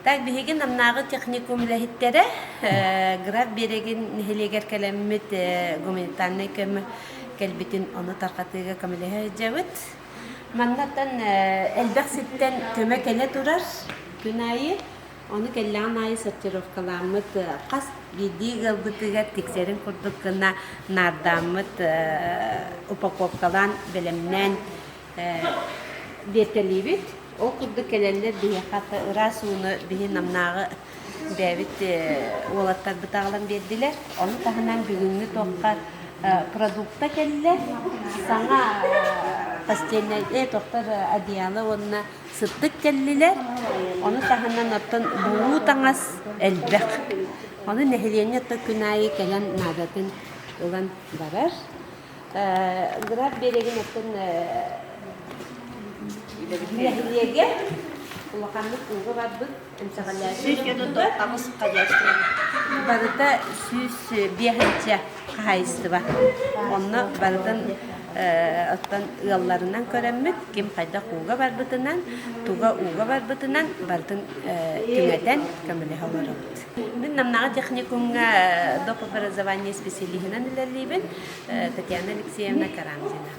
Так биһиги Намнааҕы техникум үлэһиттэрэ Граф Биэрэгин нэһилиэгэр кэлэммит гуманитарнай көмө кэлбитин ону тарҕатыыга көмөлөһө сылдьабыт. Маннаттан элбэх сиртэн көмө кэлэ турар күн аайы. Ону кэллэҕин аайы сортировкалааммыт хас биирдии ыалбытыгар тиксэрин курдук гына наардааммыт упаковкалаан бэлэмнээн биэртэлиибит. Ол курдук кэлэллэр биһиэхэ ыраас ууну биһи Намнааҕы бэйэбит уолаттарбыт аҕалан биэрдилэр. Ону таһынан бүгүҥҥү туохха продукта кэллэ. Саҥа постельнай тохтор одеяло уонна сыттык кэллилэр. Ону таһынан оттон булуу таҥас элбэх. Ону нэһилиэнньэ оттон күн аайы кэлэн наадатын ылан барар. Граф биэрэгин оттон нэһилиэгэ улаханнык ууга барбыт эмсэҕэлээбит барыта 105 хаһаайыстыба. Онно барытын оттон ыалларынан көрөммүт, ким хайдах ууга барбытынан, туга ууга барбытынан барытын түҥэтэн көмөлөһө олоробут. Мин Намнааҕы техникумҥа доп образование специалиһынан үлэлиибин. Татьяна Алексеевна Карамзина.